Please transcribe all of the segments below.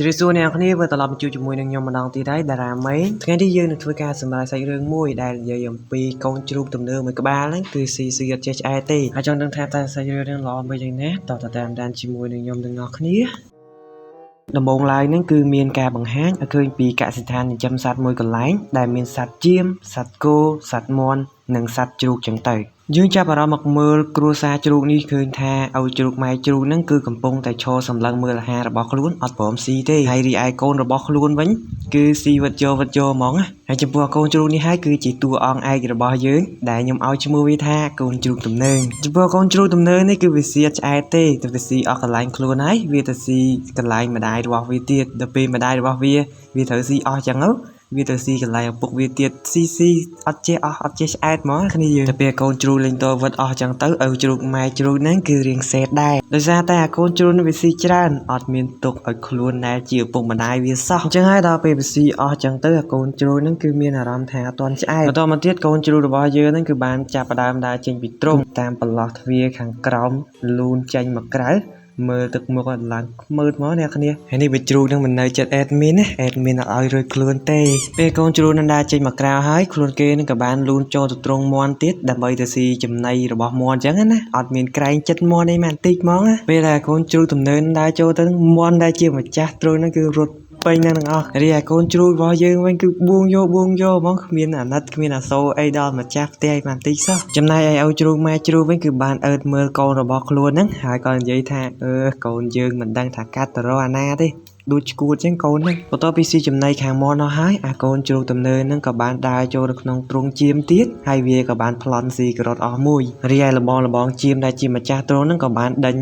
ជម្រាបសួរអ្នកនរគ្នាវិលត្រឡប់មកជួបជាមួយនឹងខ្ញុំម្ដងទៀតហើយតារាមេថ្ងៃនេះយើងនឹងធ្វើការសម្រាយសាច់រឿងមួយដែលនិយាយអំពីកូនជ្រូកទំនើងមួយក្បាលហ្នឹងគឺស៊ីស៊ីអត់ចេះឆ្អែតទេហើយចង់ដឹងថាតើសាច់រឿងហ្នឹងល្អមួយយ៉ាងណាតោះទៅតាមដានជាមួយនឹងខ្ញុំទាំងអស់គ្នាដំបូងឡើយហ្នឹងគឺមានការបង្ហាញឲ្យឃើញពីកសិដ្ឋានចិញ្ចឹមសត្វមួយកន្លែងដែលមានសត្វចៀមសត្វគោសត្វមាន់និងសត្វជ្រូកចឹងទៅយើងចាប់អារម្មណ៍មកមើលគ្រួសារជ្រូកនេះឃើញថាឪជ្រូកម៉ែជ្រូកហ្នឹងគឺកំពុងតែឈរសម្លឹងមើលអាហាររបស់ខ្លួនអត់ព្រមស៊ីទេហើយរីឯកូនរបស់ខ្លួនវិញគឺស៊ីវិតយកវិតយកហ្មងណាហើយចំពោះកូនជ្រូកនេះហើយគឺជាតួអង្គឯករបស់យើងដែលខ្ញុំឲ្យឈ្មោះវាថាកូនជ្រូកទំនើងចំពោះកូនជ្រូកទំនើងនេះគឺវាស៊ីអត់ឆ្អែតទេតែវាស៊ីអស់កន្លែងខ្លួនហើយវាទៅស៊ីកន្លែងម្ដាយរបស់វាទៀតដល់ពេលម្ដាយរបស់វាវាត្រូវស៊ីអស់ចឹងទៅវាទៅស៊ីកន្លែងឪពុកវាទៀតស៊ីស៊ីអត់ចេះអស់អត់ចេះឆ្អែតហ្មងគ្នាយើងតែពេលកូនជ្រូកលេងតវិតអស់ចឹងទៅឪជ្រូកម៉ែជ្រូកហ្នឹងគឺរៀងសេតដែរដោយសារតែអាកូនជ្រូកនេះវាស៊ីច្រើនអត់មានទុកឲ្យខ្លួនដែលជាឪពុកម្ដាយវាសោះអញ្ចឹងហើយដល់ពេលវាស៊ីអស់ចឹងទៅអាកូនជ្រូកហ្នឹងគឺមានអារម្មណ៍ថាអត់ទាន់ឆ្អែតបន្តមកទៀតកូនជ្រូករបស់យើងហ្នឹងគឺបានចាប់ផ្ដើមដើរចេញពីទ្រុងតាមប្រឡោះទ្វារខាងក្រោមលូនចេញមកក្រៅមើលទឹកមុខអត់ឡើងខ្មើតមកអ្នកគ្នាហើយនេះវាជ្រូកនឹងមិននៅចិត្ត admin ណា admin អត់ឲ្យរួចខ្លួនទេពេលកូនជ្រូកនឹងដើរចេញមកក្រៅហើយខ្លួនគេនឹងក៏បានលូនចូលទៅទ្រុងមាន់ទៀតដើម្បីទៅស៊ីចំណីរបស់មាន់អញ្ចឹងណាអត់មានក្រែងចិត្តមាន់អីមកបន្តិចហ្មងណាពេលដែលកូនជ្រូកទំនើងដើរចូលទៅមាន់ដែលជាម្ចាស់ទ្រុងហ្នឹងគឺរត់ពេញនឹងទាំងអស់រីឯកូនជ្រូករបស់យើងវិញគឺបួងយកបួងយកហ្មងគ្មានអាណិតគ្មានអាសូរអីដល់ម្ចាស់ផ្ទះឯបន្តិចសោះចំណែកឯឪជ្រូកម៉ែជ្រូកវិញគឺបានអើតមើលកូនរបស់ខ្លួនហ្នឹងហើយក៏និយាយថាអឺកូនយើងមិនដឹងថាកាត់ទៅរកអាណាទេដូចឈួតចឹងកូនហ្នឹងបន្ទាប់ពីស៊ីចំណីខាងមាន់អស់ហើយអាកូនជ្រូកទំនើហ្នឹងក៏បានដើរចូលទៅក្នុងទ្រុងចៀមទៀតហើយវាក៏បានប្លន់ស៊ីការ៉ុតអស់មួយរីឯលបងលបងចៀមដែលជាម្ចាស់ទ្រុងហ្នឹងក៏បានដេញ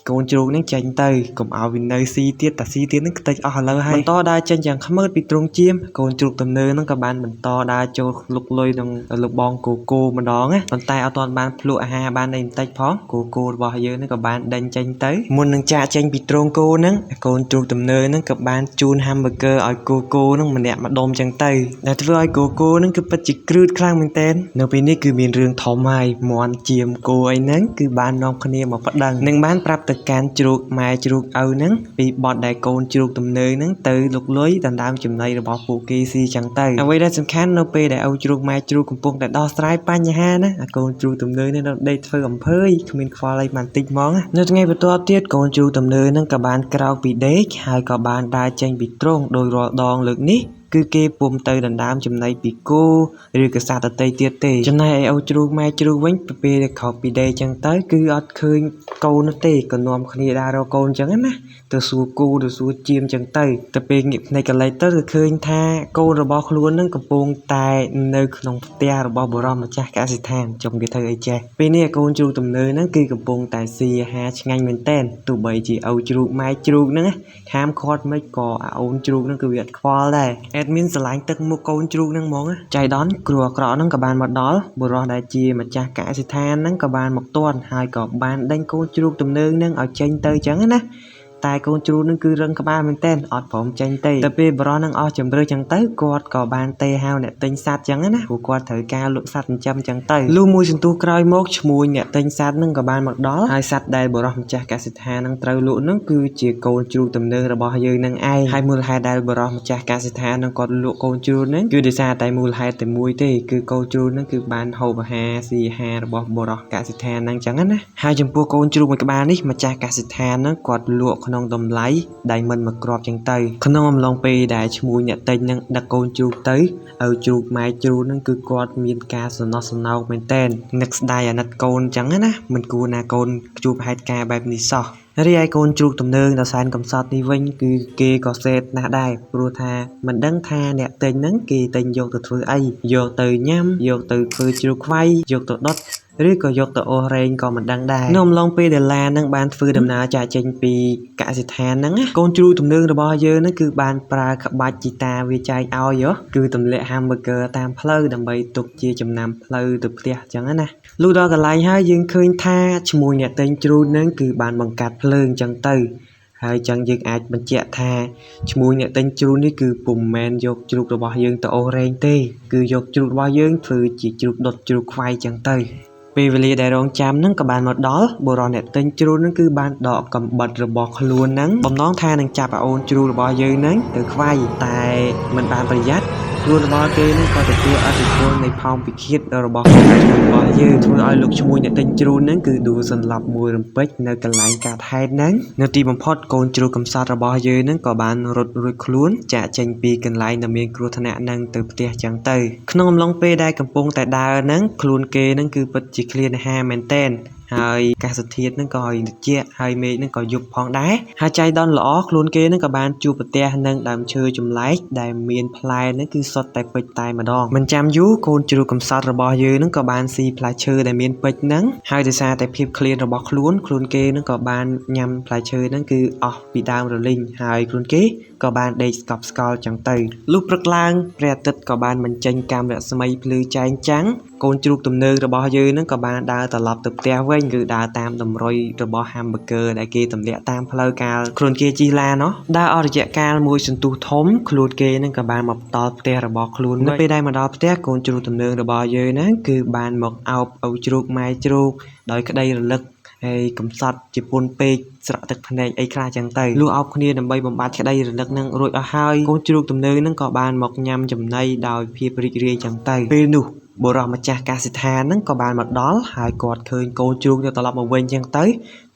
កូនជ្រូកហ្នឹងចេញទៅកុំឲ្យវានៅស៊ីទៀតតាស៊ីទៀតហ្នឹងខ្ទេចអស់ឥឡូវហើយបន្តដើរចេញយ៉ាងខ្មើតពីទ្រុងចៀមកូនជ្រូកទំនើហ្នឹងក៏បានបន្តដើរចូលលុកលុយនឹងលបងគោគោម្ដងណាប៉ុន្តែអត់ទាន់បានភ្លក់អាហារបានអីបន្តិចផងគោគោរបស់យើងហ្នឹងក៏បានដេញចេញទៅមុននឹងចាកចេញពីទ្រុងគោហ្នឹងកូនជ្រូកទំនើហ្នឹងក៏បានជូន hamburger ឲ្យគោគោហ្នឹងម្នាក់ម្ដុំចឹងទៅដែលធ្វើឲ្យគោគោហ្នឹងគឺពិតជាគ្រឺតខ្លាំងមែនទែននៅពេលនេះគឺមានរឿងធំហើយមាន់ចៀមគោអីហ្នឹងគឺបាននាំគ្នាមកប្តឹងនិងបានប្រាប់ទៅកាន់ជ្រូកម៉ែជ្រូកឪហ្នឹងពីបទដែលកូនជ្រូកទំនើងហ្នឹងទៅលុកលុយដណ្ដើមចំណីរបស់ពួកគេស៊ីចឹងទៅអ្វីដែលសំខាន់នៅពេលដែលឪជ្រូកម៉ែជ្រូកកំពុងតែដោះស្រាយបញ្ហាណាអាកូនជ្រូកទំនើងនេះនៅដេកធ្វើអំភើយគ្មានខ្វល់អីបានតិចហ្មងណានៅថ្ងៃបន្ទាប់ទៀតកូនជ្រូកទំនើងហ្នឹងក៏បានក្រោកពីដេកហើយក៏បានដើរចេញពីទ្រុងដោយរាល់ដងលើកនេះគឺគេពុំទៅដណ្ដើមចំណីពីគោឬក៏សត្វដទៃទៀតទេចំណែកឯឪជ្រូកម៉ែជ្រូកវិញពេលដែលក្រោកពីដេកចឹងទៅគឺអត់ឃើញកូននោះទេក៏នាំគ្នាដើររកកូនចឹងណាទៅសួរគោទៅសួរចៀមចឹងទៅទៅពេលងាកភ្នែកកលេចទៅគឺឃើញថាកូនរបស់ខ្លួននឹងកំពុងតែនៅក្នុងផ្ទះរបស់បុរសម្ចាស់កសិដ្ឋានចុំគេធ្វើអីចេះពេលនេះកូនជ្រូកទំនើហ្នឹងគឺកំពុងតែស៊ីអាហារឆ្ងាញ់មែនតែនទោះបីជាឪជ្រូកម៉ែជ្រូកហ្នឹងហាមឃាត់មិនក៏អាអូនជ្រូកហ្នឹងគឺវាអត់ខ្វល់ដែរ admin ស្រឡាញ់ទឹកមុខកូនជ្រូកហ្នឹងហ្មងចៃដន្យគ្រូអាក្រក់ហ្នឹងក៏បានមកដល់បុរសដែលជាម្ចាស់កសិដ្ឋានហ្នឹងក៏បានមកទាន់ហើយក៏បានដេញកូនជ្រូកទំនើងហ្នឹងឲ្យចេញទៅចឹងណាតែកូនជ្រូកនឹងគឺរឹងក្បាលមែនទែនអត់ព្រមចេញទេទៅពេលបរិសនឹងអស់ជំរឿចឹងទៅគាត់ក៏បានទេហៅអ្នកទិញសត្វចឹងណាព្រោះគាត់ត្រូវការលក់សត្វចិញ្ចឹមចឹងទៅលុះមួយសន្ទុះក្រោយមកឈ្មួញអ្នកទិញសត្វនឹងក៏បានមកដល់ហើយសត្វដែលបរិសម្ចាស់កសិដ្ឋាននឹងត្រូវលក់នឹងគឺជាកូនជ្រូកទំនើងរបស់យើងនឹងឯងហើយមូលហេតុដែលបរិសម្ចាស់កសិដ្ឋាននឹងគាត់លក់កូនជ្រូកនឹងគឺដោយសារតែមូលហេតុតែមួយទេគឺកូនជ្រូកនឹងគឺបានហូបអាហារស៊ីអាហាររបស់បរិសកសិដ្ឋាននឹងចឹងណាហើយចំពោះកូនជ្រូកមួយក្បាលនេះម្ចាស់កសិដ្ឋាននឹងគាត់លក់ក្នុងតម្លៃ diamond មួយគ្រាប់ចឹងទៅក្នុងអំឡុងពេលដែលឈ្មួញអ្នកទិញនឹងដឹកកូនជ្រូកទៅឪជ្រូកម៉ែជ្រូកនឹងគឺគាត់មានការសំណោះសំណោកមែនតែននឹកស្ដាយអាណិតកូនចឹងណាមិនគួរណាកូនជួបហេតុការណ៍បែបនេះសោះរីឯកូនជ្រូកទំនើងដ៏សែនកំសត់នេះវិញគឺគេក៏សេតណាស់ដែរព្រោះថាមិនដឹងថាអ្នកទិញហ្នឹងគេទិញយកទៅធ្វើអីយកទៅញ៉ាំយកទៅធ្វើជ្រូកខ្វៃយកទៅដុតឬក៏យកទៅអូសរែងក៏មិនដឹងដែរនៅអំឡុងពេលដែលឡាននឹងបានធ្វើដំណើរចាកចេញពីកសិដ្ឋានហ្នឹងកូនជ្រូកទំនើងរបស់យើងហ្នឹងគឺបានប្រើក្បាច់ជីតាវាចែកឲ្យគឺទម្លាក់ hamburger តាមផ្លូវដើម្បីទុកជាចំណាំផ្លូវទៅផ្ទះអញ្ចឹងណាលុះដល់កន្លែងហើយយើងឃើញថាឈ្មួញអ្នកទិញជ្រូកហ្នឹងគឺបានបង្កាត់ភ្លើងអញ្ចឹងទៅហើយចឹងយើងអាចបញ្ជាក់ថាឈ្មួញអ្នកទិញជ្រូកនេះគឺពុំមែនយកជ្រូករបស់យើងទៅអូសរែងទេគឺយកជ្រូករបស់យើងធ្វើជាជ្រូកដុតជ្រូកខ្វៃចឹងទៅ ពេលវេលាដែលរងចាំហ្នឹងក៏បានមកដល់បុរសអ្នកទិញជ្រូកហ្នឹងគឺបានដកកំបិតរបស់ខ្លួនហ្នឹងបំណងថានឹងចាប់អាអូនជ្រូករបស់យើងហ្នឹងទៅខ្វាយតែមិនបានប្រយ័ត្នខ្លួនរបស់គេហ្នឹងក៏ទទួលឥទ្ធិពលនៃផោមពិឃាតរបស់កូនជ្រូករបស់យើងធ្វើឲ្យលោកឈ្មួញអ្នកទិញជ្រូកហ្នឹងគឺដួលសន្លប់មួយរំពេចនៅកន្លែងកាត់ហេតុហ្នឹងនៅទីបំផុតកូនជ្រូកកំសត់របស់យើងហ្នឹងក៏បានរត់រួចខ្លួនចាកចេញពីកន្លែងដែលមានគ្រោះថ្នាក់ហ្នឹងទៅផ្ទះចឹងទៅក្នុងអំឡុងពេលដែលកំពុងតែដើរហ្នឹងខ្លួនគេហ្នឹងគឺពិតជាឃ្លានអាហារមែនទែនហើយអាកាសធាតុហ្នឹងក៏ឲ្យត្រជាក់ហើយមេឃហ្នឹងក៏យប់ផងដែរហើយចៃដន្យល្អខ្លួនគេហ្នឹងក៏បានជួបប្រទះនឹងដើមឈើចម្លែកដែលមានផ្លែហ្នឹងគឺសុទ្ធតែពេជ្រតែម្ដងមិនចាំយូរកូនជ្រូកកំសត់របស់យើងហ្នឹងក៏បានស៊ីផ្លែឈើដែលមានពេជ្រហ្នឹងហើយដោយសារតែភាពឃ្លានរបស់ខ្លួនខ្លួនគេហ្នឹងក៏បានញ៉ាំផ្លែឈើហ្នឹងគឺអស់ពីដើមរលីងហើយខ្លួនគេក៏បានដេកស្កប់ស្កល់ចឹងទៅលុះព្រឹកឡើងព្រះអាទិត្យក៏បានបញ្ចេញកាំរស្មីភ្លឺចែងចាំងកូនជ្រូកទំនើងរបស់យើងហ្នឹងក៏បានដើរត្រឡប់ទៅផ្ទះវិញគឺដើរតាមតម្រុយរបស់ hamburger ដែលគេទម្លាក់តាមផ្លូវកាលខ្លួនគេជិះឡានណោះដើរអស់រយៈកាលមួយសន្ទុះធំខ្លួនគេហ្នឹងក៏បានមកដល់ផ្ទះរបស់ខ្លួននៅពេលដែលមកដល់ផ្ទះកូនជ្រូកទំនើងរបស់យើងហ្នឹងគឺបានមកអោបឪជ្រូកម៉ែជ្រូកដោយក្តីរលឹកហើយកំសត់ជាពុនពេកស្រក់ទឹកភ្នែកអីខ្លះចឹងទៅលុះអោបគ្នាដើម្បីបំបត្តិក្តីរលឹកនឹងរួចអស់ហើយកូនជ្រូកទំនើងហ្នឹងក៏បានមកញ៉ាំចំណីដោយភាពរីករាយចឹងទៅពេលនោះបុរសម្ចាស់កសិដ្ឋានហ្នឹងក៏បានមកដល់ហើយគាត់ឃើញកូនជ្រូកទៅត្រឡប់មកវិញចឹងទៅ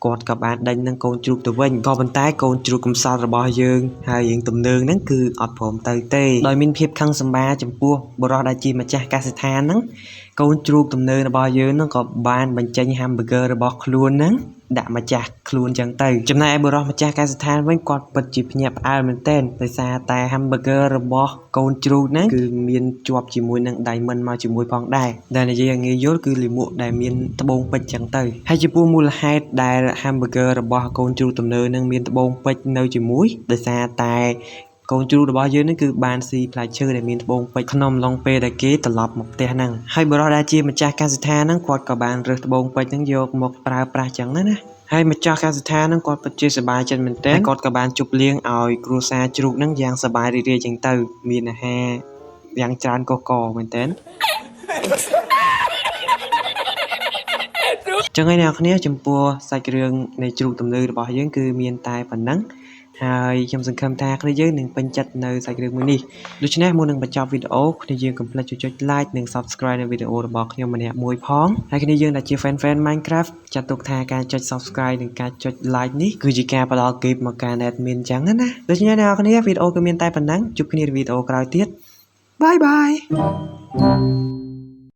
គាត់ក៏បានដេញនឹងកូនជ្រូកទៅវិញក៏ប៉ុន្តែកូនជ្រូកកំសត់របស់យើងហើយយើងទំនើងហ្នឹងគឺអត់ព្រមទៅទេដោយមានភាពខឹងសម្បាចំពោះបុរសដែលជាម្ចាស់កសិដ្ឋានហ្នឹងកូនជ្រូកទំនើងរបស់យើងហ្នឹងក៏បានបញ្ចេញ hamburger របស់ខ្លួនហ្នឹងដាក់ម្ចាស់ខ្លួនចឹងទៅចំណែកឯបុរសម្ចាស់កសិដ្ឋានវិញគាត់ពិតជាភ្ញាក់ផ្អើលមែនទែនដោយសារតែ hamburger របស់កូនជ្រូកហ្នឹងគឺមានជាប់ជាមួយនឹង diamond មកជាមួយផងដែរដែលនិយាយឲ្យងាយយល់គឺលាមកដែលមានត្បូងពេជ្រចឹងទៅហើយចំពោះមូលហេតុដែល hamburger របស់កូនជ្រូកទំនើងហ្នឹងមានត្បូងពេជ្រនៅជាមួយដោយសារតែកូនជ្រូករបស់យើងហ្នឹងគឺបានស៊ីផ្លែឈើដែលមានត្បូងពេជ្រក្នុងអំឡុងពេលដែលគេត្រឡប់មកផ្ទះហ្នឹងហើយបុរសដែលជាម្ចាស់កសិដ្ឋានហ្នឹងគាត់ក៏បានរើសត្បូងពេជ្រហ្នឹងយកមកប្រើប្រាស់ចឹងណាណាហើយម្ចាស់កសិដ្ឋានហ្នឹងគាត់ពិតជាសប្បាយចិត្តមែនទែនគាត់ក៏បានជប់លៀងឲ្យគ្រួសារជ្រូកហ្នឹងយ៉ាងសប្បាយរីករាយចឹងទៅមានអាហារយ៉ាងច្រើនកកមែនទែនចឹងហើយអ្នកនរចំពោះសាច់រឿងនៃជ្រូកទំនើងរបស់យើងគឺមានតែប៉ុណ្ណឹងហើយខ្ញុំសង្ឃឹមថាគ្នាយើងនឹងពេញចិត្តនៅសាច់រឿងមួយនេះដូច្នេះមុននឹងបញ្ចប់វីដេអូគ្នាយើងកុំភ្លេចចុច like និង Subscribe នៅវីដេអូរបស់ខ្ញុំម្នាក់មួយផងហើយគ្នាយើងដែលជា fan Minecraft ចាត់ទុកថាការចុច Subscribe និងការចុច like នេះគឺជាការផ្ដល់ gift មកការ admin ចឹងណាដូច្នេះអ្នកនរគ្នាវីដេអូគឺមានតែប៉ុណ្ណឹងជួបគ្នានៅវីដេអូក្រោយទៀត Bye bye.